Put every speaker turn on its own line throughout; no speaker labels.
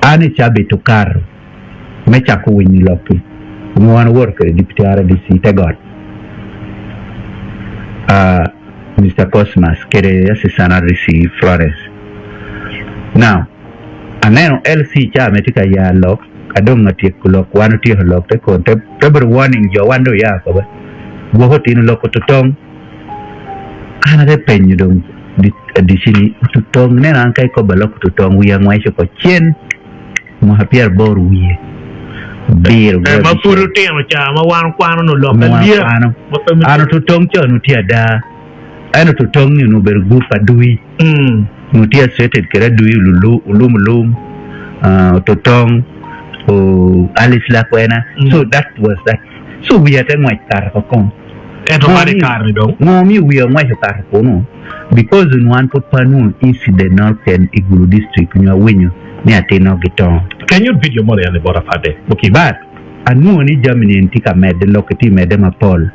An i cabit okato me cako winyo lokki, onongo wan owoto kwede Deputy RDC i te got, Mister Cosmas kede Assistant RDC Florence. Now, aneno LC ca me tye ka ya lok, adong atyeko lok, wan otyeko lok te kon te bedo warning jo wan dong oya kobe, gwoko otino lok ototong. An ate penyo dong DC ni ototong, ineno an ka ikoba lok ototong wiya ngweco oko cen. Mwaka pyeraboro wiye abiro
Eh, ma pud otino ca ma wan okwano nongo lok
Ma wan
alya
okwano.
ma pe
An ototong ca onongo tye ada. En ototong ni onongo obedo group adui.
Mm.
Onongo tye associated kede adui olulu, olum olum, ah, ototong, o Alice Lakwena.
Mm.
So that was that. So wiya te ngwec kato ko kong.
Ento man i kare-ni dong.
Ngo miyo wiya ongwec okato kunu? Because onongo an pud pe anwongo incident no keken i Gulu district nyo awinyo ni atin no gitongo.
Can nyut video moni eni bot afade mukiko.
But anwongo ni jami ni eni tye ka medde, lokke tye medde mapol.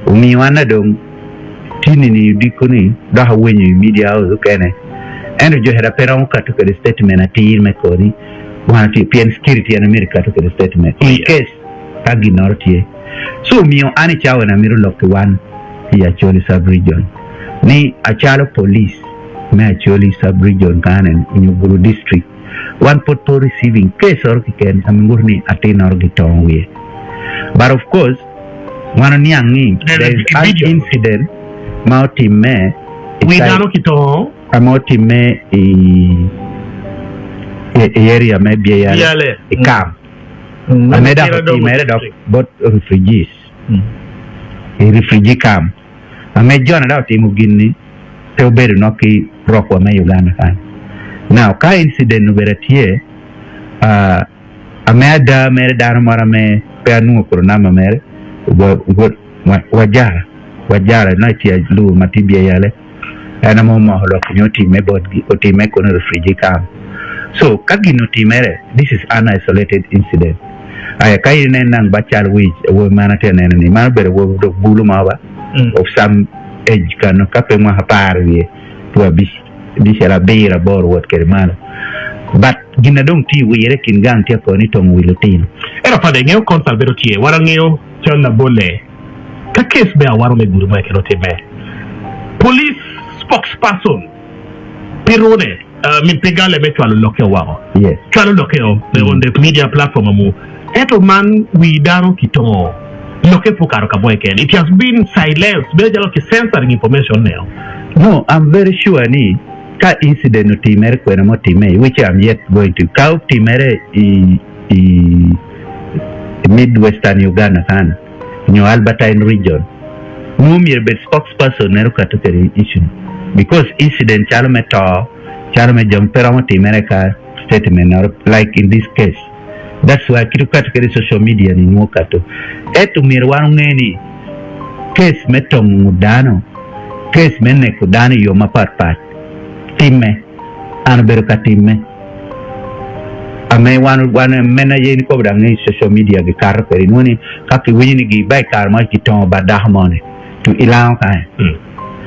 Omiyo an na dong tini ni odiko ni dok awinyo i media house okene ento jo pe romo kato kwede statement atir me koni wan atye pien security en myero ekato kwede statement in case ka ginoro tye. So omiyo an i cawa ni amito lok ki wan i Acholi sub region ni acalo police me Acholi sub region kany eni onyo Gulu district wan pwod pe receiving case oro keken ame nguto ni atin oro gitongo wiye but of course wan oniang ni there is an incident ma otimme i
Wi
side
dano kitongo.
ma otimme i i area me Bieyale
Bieyale.
i camp. Ame dok otimere dok bot refugees i refugee camp ame jone dok otimo gin-ni pe obedo nok ki rokwa me Uganda kany. Now ka incident obedo tye ame ada mere dano moro ame pe anwongo kono namba mere wajara wajara nongo itye alubo ma tye byeyale. En aye omoko lok nyo otimme botgi, otimme kono i refugee camp. So ka gin otimere, this is an isolated incident. Aya ka in inen nang ba cal wic awobi man atye ka neno ni, man obedo awobi dok bulu mo ba of some age kano ka pe mwaka apar wiye two abic abicel abiro aboro wot kwede malo. But gin na dong tye i wire i kin gang tye ka kono ni tongo wi lutino.
Ento pade ingeyo consult bedo tye, wan angeyo cal labolle. Ka kes me awano me gudo mo keken otimme, police spokesperson pe rune, I mean pe gale me cwalo lokke woko.
Yes.
Cwalo lokke o on the media platform amu. Ento man wi dano kitongo lokke pe okato ka mo keken. It has been silenced, bedo calo ki censoring information neo.
No, I'm very sure ni ka incident otimere kwene ma otimme which I'm yet going to, ka otimere i i mid western Uganda kan nyo Albertine region nongo myero bed spokesperson mere okato kwede issue ni because incident calo me to calo me jami pe romo timere ka statement noro like in this case that's why kit okato kwede i social media ni nongo okato ento myero wan onge ni case me tongo dano case me neko dano i yo mapat pat timme an obedo ka timme. Ame wan wan meno aye in ikobo dang ni social media gikato kwede inwongo ni ka kiwinyo ni gi ba i kare mo kitongo bad dako mo ni to ilango kany.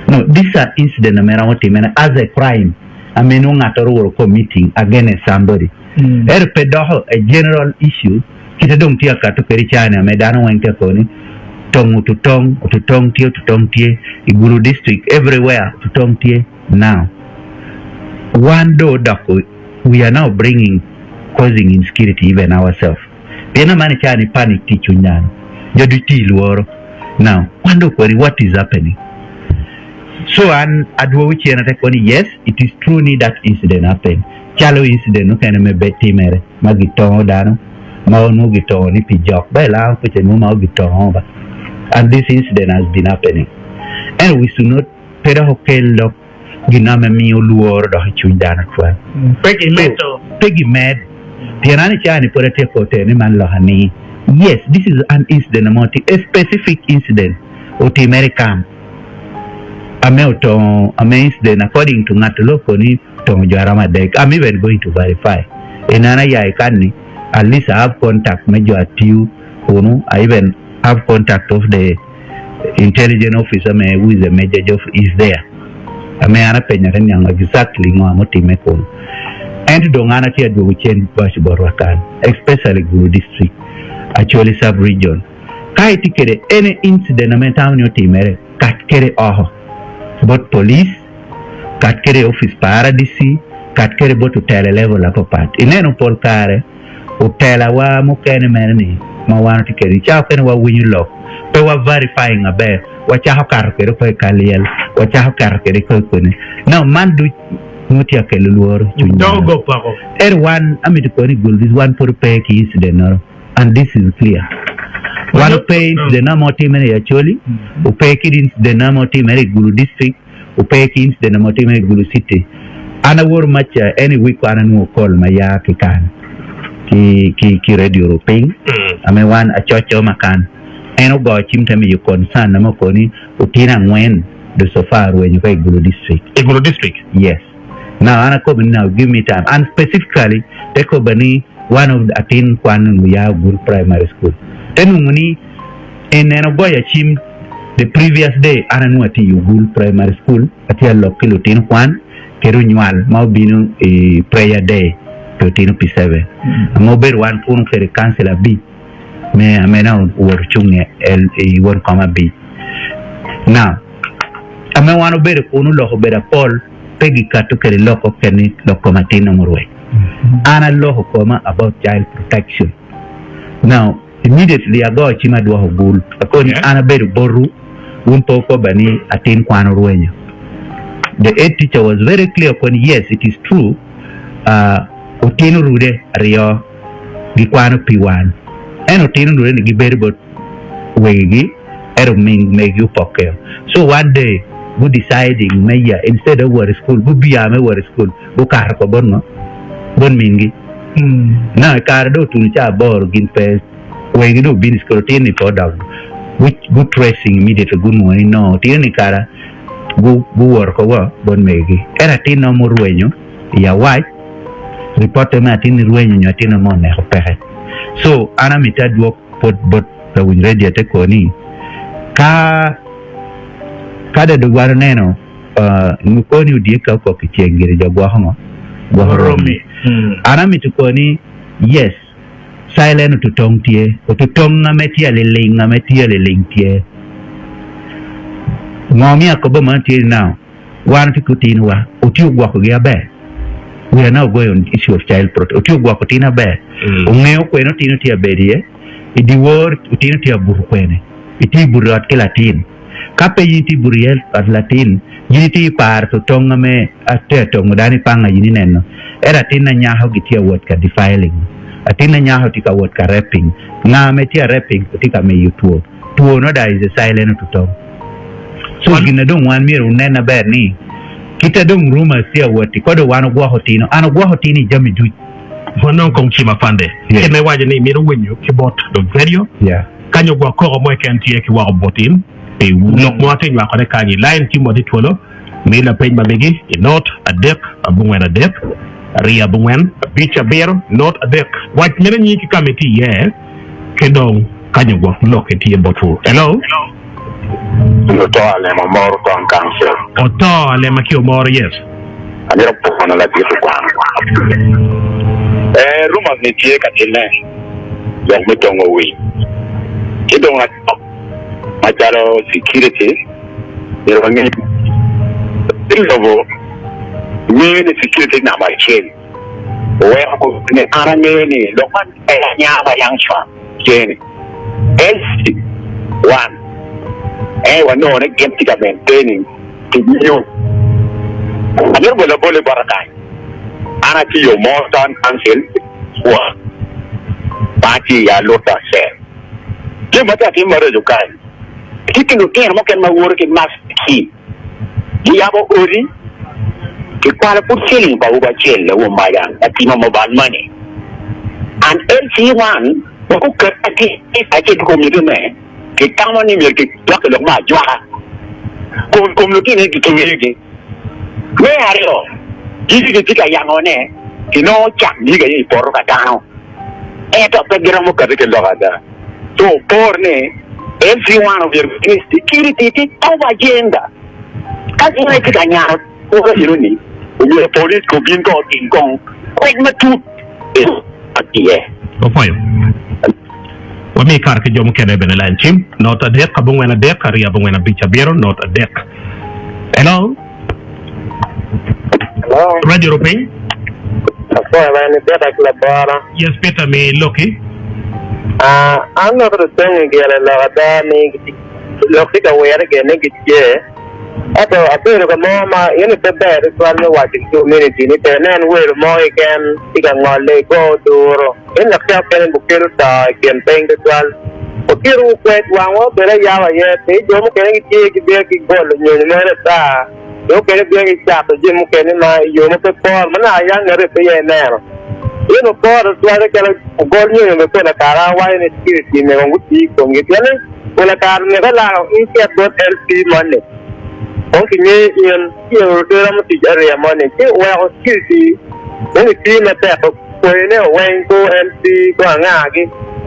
No these are incident ame romo timene as a crime ame nongo ngat oro woro committing against somebody ento pe doko a general issue kite dong tye akato kwede i caa ni ame dano weng tye ka ni tongo otutong otutong tye otutong tye i Gulu district everywhere otutong tye. Now, wan do odoko we are now bringing causing insecurity even ourself pien amani caa ni panic tye i cwiny dano jo ducu tye i lworo now wan do kweni what is happening so an adwogo cen ate koni yes it is true ni that incident happened calo incident mukene me bed timere ma gitongo dano ma onongo gitongo ni pi jok ba ilango kuca nongo ma gitongo ba and this incident has been happening and we should not Pe dok okel dok gin me miyo lworo dok i cwiny dano twal.
Pe gimedo.
Pe gimed. Pien an i caa-ni pwod atye ka oteno ni man lok ani. Yes, this is an incident mo a specific incident otimere i camp ame otongo ame incident according to ngat oloko ni otongo jo aromo adek. I'm even going to verify. En an aya i kan-ni at least I have contact me jo atiyo kunu, I even have contact of the Intelligent officer me who is a major job is there ame an apenyo ate niang exactly ngo ma otime kunu. Ento dong an atye adwogo cen bac botwa kany, especially Gulu district, Acholi sub region. Ka itye kede any incident ame itamo ni otimere, kat kede oko bot police, kat kede i office pa RDC, kat kede bot otela i level apapat. Ineno pol kare otela wa mukene mere ni ma wan watye kede, cawa okene wa winyo lok pe wa verifying aber, wacako kato kede oko i kalyel, wacako keto kede oko i kwene. Now man duc nongo tye ka kelo lworo i cwiny
Doko
dano.
go poko.
Ento wan amito koni i Gulbis wan pud ope ki incident noro. And this is clear. Wan ope incident mo ma otimere i Acholi, ope ki incident mo ma otimere i Gulu district, ope ki incident mo ma otimere i Gulu city. An awor maca any week an anwongo call ma ya ki kan ki ki ki radio rupiny ame wan acoco ma kan en ogo cim te miyo concern ame okoni otino angwen do so far orwenyo ka i Gulu district.
I Gulu district?
Yes. Now an akobo ni now give me time and specifically te koba ni one of the atin kwan onongo ya Ogul primary school te nongo ni en en ogoya cim the previous day an anongo atye i Ogul primary school atye alok ki lutino kwan kede onywal ma obino i prayer day pi otino P7 ma obedo wan kunu kede councilor abic me amena owoto cung i won kom abic now ame wan obedo kunu lok obedo apol pe gikato kede lok okene ni lok kom atin nongo orweny. An aloko koma about child protection. Now immediately agoyo cim adwoko gul akoni an abedo botwu wun pe wukoba ni atin kwan orwenyo. The head teacher was very clear okoni yes it is true uh, otin orude aryo gikwano pi wan ento otin orude ni gibedo bot wegigi ento ming megi opokkeo. So one day gu deciding me ya instead of wot i school gubia me wot i school gukato ko bot ngo? Bot mingi. Now i kare dong otuno ca aboro gin pe wegi dong obino i school otin ni pe odok gu gu tracing immediately gunwongo ni no otino ni kara gu guwoto ko wa bot megigi. Ento atin no murwenyo i awac ripotte me atin ni rwenyo nyo atin no mo oneko peke. So an amiti adwok pwod bot lawiny redio te kor ni, Ka ka da dong wan oneno nyo kor ni odyek ka okok i ceng gire jo gwoko ngo? Gwoko romi. An amito kor ni yes, silent otutong tye, otutong nga me tye aliling nga me tye aliling tye. Ngo mi akobo man tye ni now Wan watye ki otinowa, otye ogwokogi aber? We are now going on issue of child protection. Otye ogwoko otino aber? Ongeyo kwene otino tye abedo iye? I dyewor otino tye abuto kwene? Itye i buto i ot ki latin? Ka pe in itye i buto i ot latin, in itye i paro totonga me ate atongo dano i panga in ineno. Ento atin anyako gitye awot ka defiling. Atin anyako tye ka wot ka raping. Nga me tye a raping otye ka miyo two. Two no da is a silent ototong. So gin na dong wan myero wunen aber ni kita dong rumors tye awot-ti kode wan ogwoko tino. An ogwoko tino i jami duc.
Wanong kong cim afande.
Yes.
Kit ma iwaco ni imito winyo ki bot dong radio,
Yeah.
kany ogwok koko mo keken tye ki woko bot in pi lok mo atye nywakone kany i line cim wa tye twolo. Mi lapeny ma megi i not adek abongwen adek 29 5 not adek. Wac mene nyingi ki ka ma itye iye ki dong kanyo gwok lok itye botwu. Hello.
Oto alema omoro town council.
Oto alema ki omoro yes.
Amito pwono ladit okwang. Eh rumors ni tye ka time lok me tongo winy ci dong adok macalo security myero wange ni lobo ngeyo ni security namba acel oweko ni an angeyo ni lok man pe anya ma yang con tye ni LC one en wanongo ni gin tye ka maintaining ki nyo amito bolo labole bota kany an atye i Omoro town council wa ma atye i Aluta cell jami ma tye ka timme maraco kany Tye ki lutino mukene ma woto ki mask ki giyabo odi kikwalo pud ciling pa awobi acel lawom maca ma timo mobile money and LC one ma guket atir kacel ki komiti me kitamo ni myero kidok i lok me ajwaka kun kom lutino eni kingeyogi. Me aryo, jami gitye ka yangone kinongo cak nyig aye i poto pa dano ento pe giromo kati ki lok ada. Co opor ni LC one omyero obed ni security tye top agenda. Ka gin aye tye ka nyano kwo eno ni. Omyero police ko obin kong otim kong kwec matut i iye.
Opwoyo. Wami kare ki jo mukene bene lain cim, not adek abongwen adek aryo abongwen abic abiro not adek. Hello.
Hello.
Radio rupiny.
Apwoyo bene ni Peter ki labora.
Yes Peter mi loki.
Ah, an lok rutengi gire lok ada ni lok tye ka wire gire ni gitye. Ento abedo ka mo ma eni pe ber tutwal me waco ki community ni pe inen welo mo keken tye ka ngole i kor oduro. Eni dok cok kene bukelo to i kin piny tutwal. Waketo wu kwed wangwa obed ayaba aye pi jo mukene gitye gibino ki golo nyonyo mere ata, jo mukene bino ki cato jami mukene ma i yo ma pe pore ma naka yang ngete pe iye ineno. Eni opore tutwal keken ogol nyonyo bene pola kare awaco ni security myero kong guti i komgi pien ni Pola kare myero ka laro in cet bot LP moni kong ki ngeyo in ci pe romo tic area moni ci weko security kong ki tii matek okwoyo ne oweng ko LP ko anga gi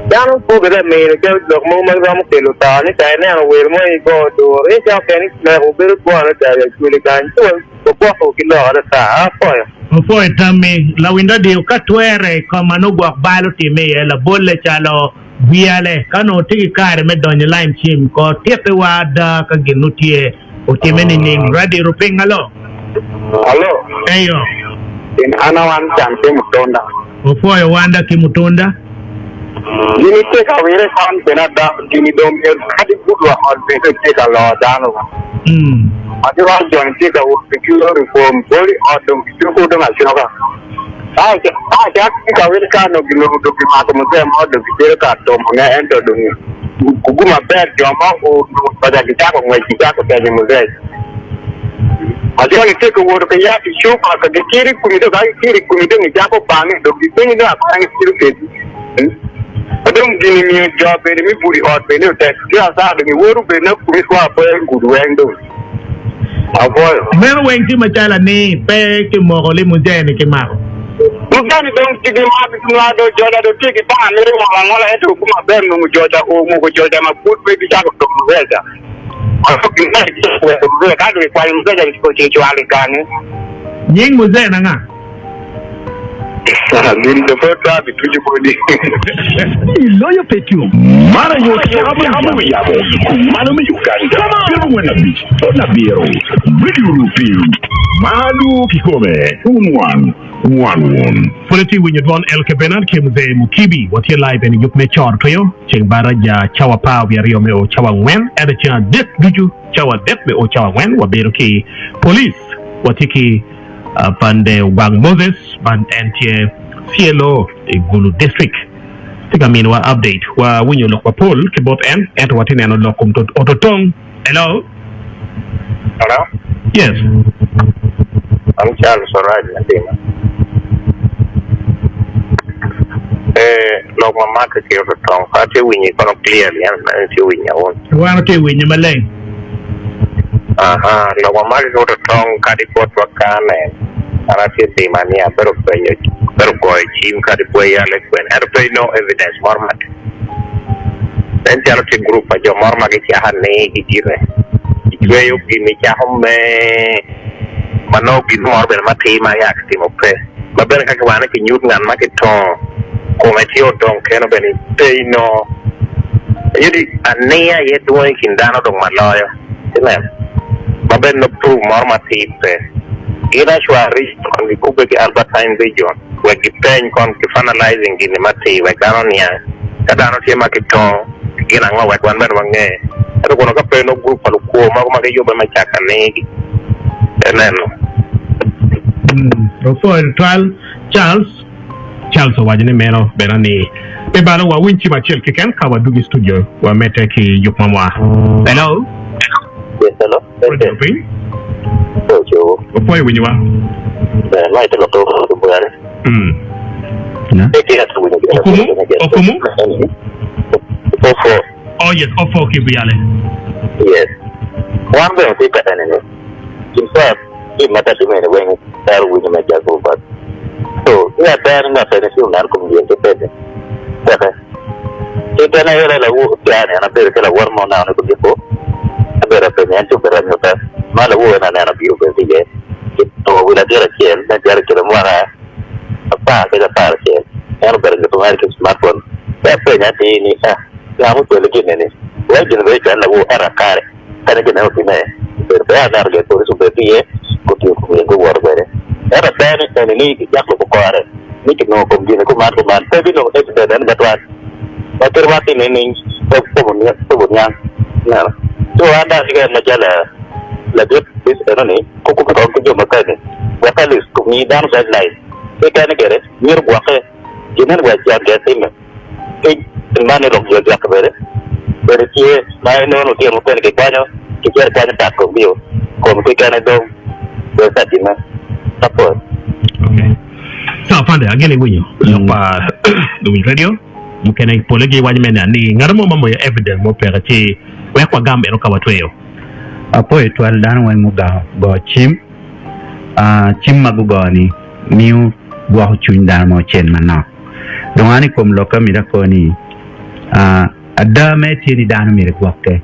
dano pe obedo amino calo lok mogo ma romo kelo to ni ka ineno wel mo i go duro ni ca okene meko bedo twon adada i acholi kany ci wagwoko ki lok adada apwoyo.
Opwoyo tammi lawiny radio ka twere i kom ma nongo gwok bal otimme iye labolle calo Bwiyale, ka onongo tye ki kare me donyo i lain cim, kor tittiwa ada ka gin nongo tye otimme nining. Radio Ruping, Alo.
Alo.
Eyo.
In an awan can ki mutunda.
Opwoyo wanda ki mutunda.
Gini tye ka wire kan bene ada gini dong myero kadi gudwa ot bene tye ka loo dano. Adira joni tye ka wot ki reform boli ot dong kicuku dong acuka. Ka acak ki ka nongo giloko dong gimako muzee mo dong gitero ka tumone ento dong kugu maber jo mo onongo paca gicako ngwec gicako tenyo muzee. Ajoli tye ka woto ki yat i cupa ka gikiro i komi dong ka gikiro i komi dong icako bange dong gipenyi dong apara gikiro kedi. Dong gini miyo jo bene me buto i ot bene otek ki asaa dong iwoto bene na komi two apoya i gudo weng dong. Apwoyo.
Meno weng tye macalo ani pe kimoko li muzee ni kimako.
Muzee ni dong tye gimako ki nwa do joda do tye ki panga mito ngolo angola ento oku maber nongo joda onguko joda ma pud pe gicako dongo muzee ca. Ento gin ma gicako weko muzee ka dong ikwanyo muzee ca ki cwalo i gange.
Nying muzee na nga?
Gin do pe twa bituco kodi.
Iloyo pe tum. Man aye otamo wi yamo i kom malo me Uganda, 45 ton abiro, Radio Rupiny, Malo kikome, un wan, wan wun.
Pwod atye winyo dwon LK Bernard ki Mzee Mukibi. Watye live eni yub me coro toyo ceng baraja cawa apar wiye aryo me o cawa angwen ento ceng adek ducu cawa adek me o cawa angwen wabedo ki police watye ki Pande Ogwang Moses ma en tye CLO i Gulu District tye ka miniwa update. Wa winyo lok mapol ki bot en ento watye neno lok kom ototong. Hello.
Hello.
Yes.
I'm Charles Oraj Madima. Eh, lok ma make ki ototong pe atye winyi kono clearly ento neno itye winyo wun.
Wan watye winyo maleng.
Aha, lok ma magi ki ototong kadi botwa kane, an atye dima ni abedo penyo, abedo goyo cim kadi bwe yale kwene, ento pe inongo evidence moro matir. Nen calo tye group pa jo moro ma gicako anigi gire, gicweyo gin icako me ma nongo gin moro bene matir ma ya kitimo pe, ma bene ka kiwaco ni kinyut ngat ma kitongo kome tye odong keno bene pe inongo. Iyudi aniya aye dwong i kin dano dong ma loyo. Ineno? Ma bene nongo proof moro matir pe. Gin Achwa region kon gikubbe ki Albertine region wek gipeny kon ki finalizing gini matir wek dano oniang ka dano tye ma kitongo ki gin ango wek wan bene wange. Ento kono ka pe nongo group pa lukwo mogo ma giyubbe me cako anigi. Ineno?
Opwoyo tutwal Charles. Charles owaco ni meno bene ni pe balo wa winy cim acel keken ka wadwogo i studio wa mete ki yub mamwa. Hello.
Yes, hello.
Radio piny.
Ocobo.
Opwoyo winyo wa.
Ber, ma ite lok to bwere.
Mm.
Okumu?
Okumu?
Ofo.
Oh yes, ofo ki buyale.
Yes. Wan bene tye ka enini. In fact, gin ma tye mene weng ero winyo me jago but so ni ada ni ngat eni tye onen kom gin ki pede. Peke. Kit en aye lawo cani an abedo ki lawot mo neno ni kudiko abedo apenye en ci obedo anyuta ma lawo en aneno biro bedo iye. Onongo wi ladit acel me cito i kine mwaka apar kadi aparacel, en obedo nyuto mere ki smartphone. Ci apenye atir ni, Ah, nga mucwali gin eni? Wek gin obed calo lawor ento akare kadi gin meno otimme, obedo ber aneno gin police obedo ki iye gutiyo kom gin guwoto kwede. Ento ada ni eni ni gicako lubo kore ni kinongo kom gin-ni kuman kuman, pe binongo evidence eni matwal. Ma kit ma atimo nining pe guniang. Ineno? Ci an dong atye macalo ladit police enoni. Kukubbe kong ki jo ma kani wek at least omi dano guideline kekene kede myero gwokke gin eni wek jang gin time ki gin man ni rok jo jwakke bene bene tye ma inongo lutino mukene kikwanyo kicito ikwanyo pat komgi o kom kekene dong bene pe atime support.
Okay. So afande ageno iwinyo lok pa luwiny radio mukene pole giwaco me ni ngat mo ma moyo evidence mo peke ci wek wagam eno ka watweyo.
Apoyo twal dano weng mugamo go cim. Cim ma gugo ni miyo gwoko cwiny dano mo cen manok. Dong an i kom lokka myero ako ni ada mere tye ni dano myero egwokke,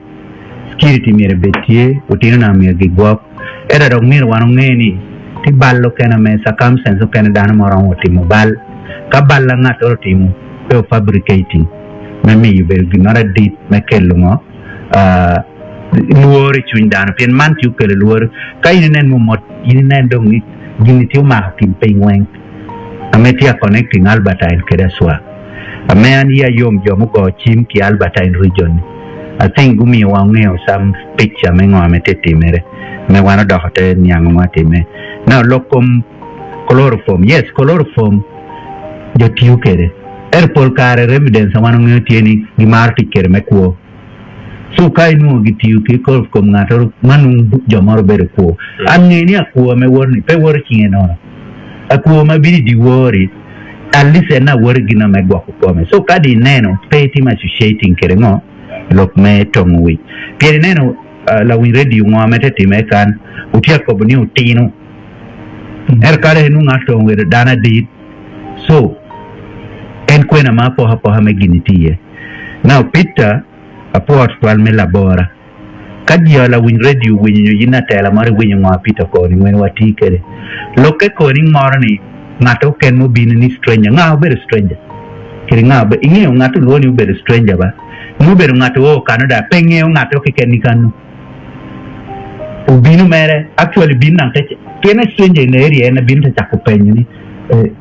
security myero ebed tye, otinona myero gigwok ento dok myero wan onge ni tye bal okene me circumstance okene dano mo romo timo bal ka bal la ngat oro otimo pe o fabricating me miyo bedo gin moro adit me kelo ngo lworo i cwiny dano pien man tye okelo lworo. Ka in inen mot in inen dong ni gin-ni tye omako kin piny weng ame tye a connecting Albertine kede Aswa. Ame an iya yom jo mugo cim ki Albertine region ni I think gumiyo wa ongeyo some picture me ngo ame tye timere me wan odoko te niango ngo atime. Now lok kom chloroform, yes chloroform jo tiyo kede ento pol kare evidence a wan ongeyo tye ni gimaro tic kede me kwo. So ka inwongo gitiyo ki golf kom ngat ma nongo jo moro bedo kwo, ange ni akwo me wor-ni pe woro cinge nono. Akwo ma bino i dyewor-ri, at least en awoto i gin me gwoko kome. So ka di ineno, pe itimo associating kwede ngo? Lok me tongo wic. Pien ineno lawiny radio ngo ma te time kan, wutye ka kobo ni otino. Ento ka dong inwongo ngat otongo wic dano adit, so en kwena ma apokapoka me gin-ni tye iye. Now Peter apwo tutwal me labora. Ka jo lawiny radio winyo nyo in atela moro iwinyo ngo a Peter okoni ngwen wa tii kede. Lokke koni ngoro ni ngat oken mo bino ni stranger nga obedo stranger? Kede nga obedo ingeyo ngat olwongo ni obedo stranger ba? Nongo obedo ngat oo kano da pe ngeyo ngat o keken ni kanu. Obino mere actually bino nang te pien a stranger in the area en bino te cako penyo ni eh,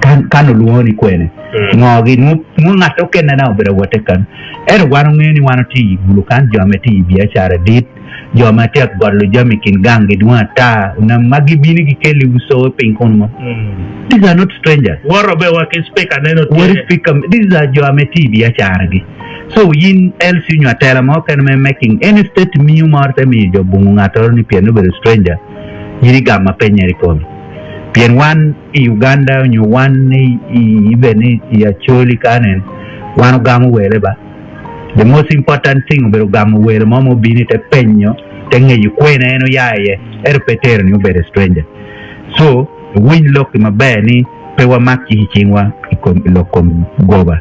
kan kan olwongo ni kwene ngo gi nwo ngat okene na obedo awote kan ento wan ongeyo ni wan otye i gulu kan jo me tye i biacara dit jo ma tye golo jami i kin gang gidwong ata onam ma gibino gikeli uso piny kunu mo these are not strangers
Woro be wa ki speaker neno
Wori tye. speaker these are jo me tye i biacara gi So in LC nyo atela mo kene me making any state miyo moro te miyo jo bungu ngatoro ni pien obedo stranger in igamo ma pe nyeri komi. Pien wan i Uganda nyo wan i even i Acholi kanen wan ogamo wele ba. The most important thing obedo gamo welo mo ma obino ite penyo te ngeyo kwene en oya iye ento pe tero ni obedo stranger. So winy lokki maber ni pe wamak cik i cingwa i kom lok kom goba.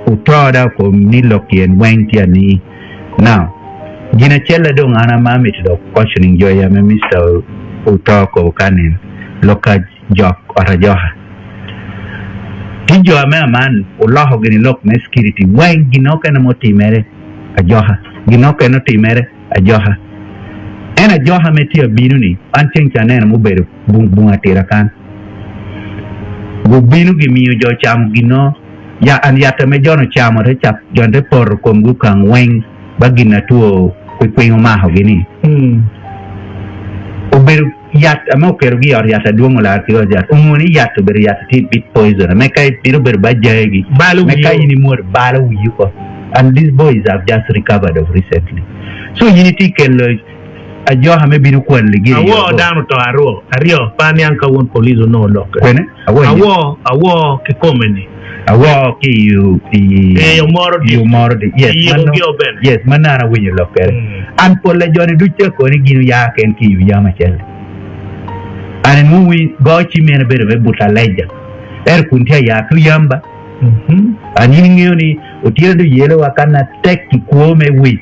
Otoda okom ni lok yen weng tye ani. Now, gin acelle dong an ama amito dok cautioning jo ya me Mister Oto okobo ka nen lok ka jok ot ajoka. Ki jo ame aman oloko gini lok me security weng gin okene mo timere ajoka, gin okene otimere ajoka. En ajoka me tye abino ni an ceng ca aneno mubedo bunga tira kan. Gubino gimiyo jo camo gino, ya an yatte me jono camo te cap jon te poto komgi okang weng ba gin a two kwikwing omako gi ni. Obedo yat ame oketo gi i ot yat adwong olar ki ot yat onongo ni yat obedo yat tye bit poison ame ka ibino bedo ba jagi
Balo
me ka
wiyo.
in imwodo balo wiyi oko and these boys have just recovered of recently so in itye kelo Ajoka me bino kwali gire i
Awor
yo.
dano oto arwo, aryo, pe aniang ka won police onongo olokke.
Kwene? Awor i
Awor, awor kikome ni.
Awor ki i i
I Omoro
i
district.
Omoro di yes
I
mano
Yeko bene.
yes mano an awinyo lok kede. An polle joni ducu tye koni gin oya ken ki i Uyama acel. An inwongo wi go cim en obedo me buto aleja. Ento kun tye aya ki Uyamba. An in ingeyo ni otyeno dong yelo wa ka na tek i kwo me wic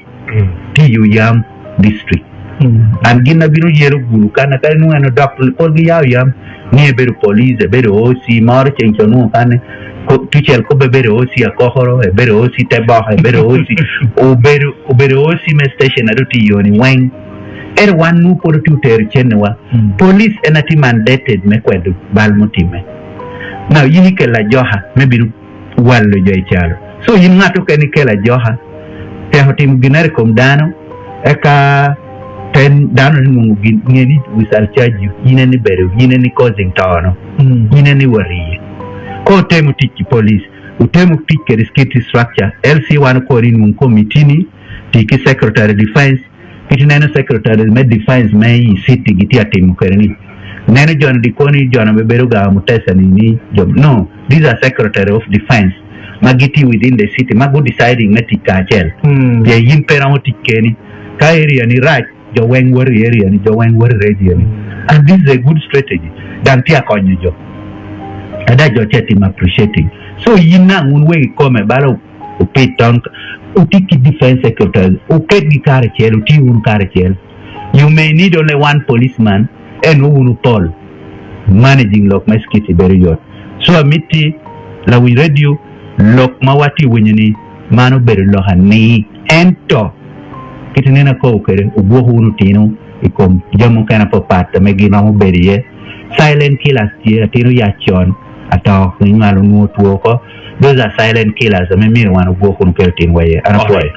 tye i Uyam district. And gin na bino yelo gulu kana kadi nongo en odok pol gi yao yam ni ebedo police ebedo OC moro ceng co nongo kane tucel kobbe ebedo OC akokoro ebedo OC te boka ebedo OC obedo obedo OC me station ado tye iyo ni weng ento wan nongo pwod otye otero cene wa police en atye mandated me kwedo bal mutime now in ikelo ajoka me bino walo jo i calo. So in ngat okene ikelo ajoka, teko timo ginere i kom dano, eka pe dano ni nongo gin nge ni we shall charge you, in en ibedo, in en i causing to no, in en i wariye. Ka otemo tic ki police, otemo tic kede security structure, LC wan okoni nwong committee ni, ti ki secretary defense, Kit ineno secretaries me defense me i city gitye ka timo kwede ni neno joni di koni jona be bedo gawa Mutesa ni ni jo no these are secretary of defense ma gitye within the city ma gu deciding me tic kacel pien in pe romo tic keni ka area ni rac jo weng woto i area ni jo weng woto i radio ni and this is a good strategy dang tye ka konyo jo ada jo tye ka timo appreciating so in nang wun wegi kome balo Wupit tong, wuti ki defense secretaries, wuketgi kare-cel, wuti wunu kare-cel. You may need only one policeman, en wunu pol. Managing lok me security bedo yot. So amiti lawiny radio, lok ma watye winyo ni man obedo lok ani, ento kit ineno akobo kwede, wugwok wunu otino i kom jami mukene papat ame gin romo bedo iye. Silent killers tye, atin oyac con, ato, ginywalo nwo two oko. Those are silent killers ame myero wan ogwok kun okel tim wa iye. An apwoyo.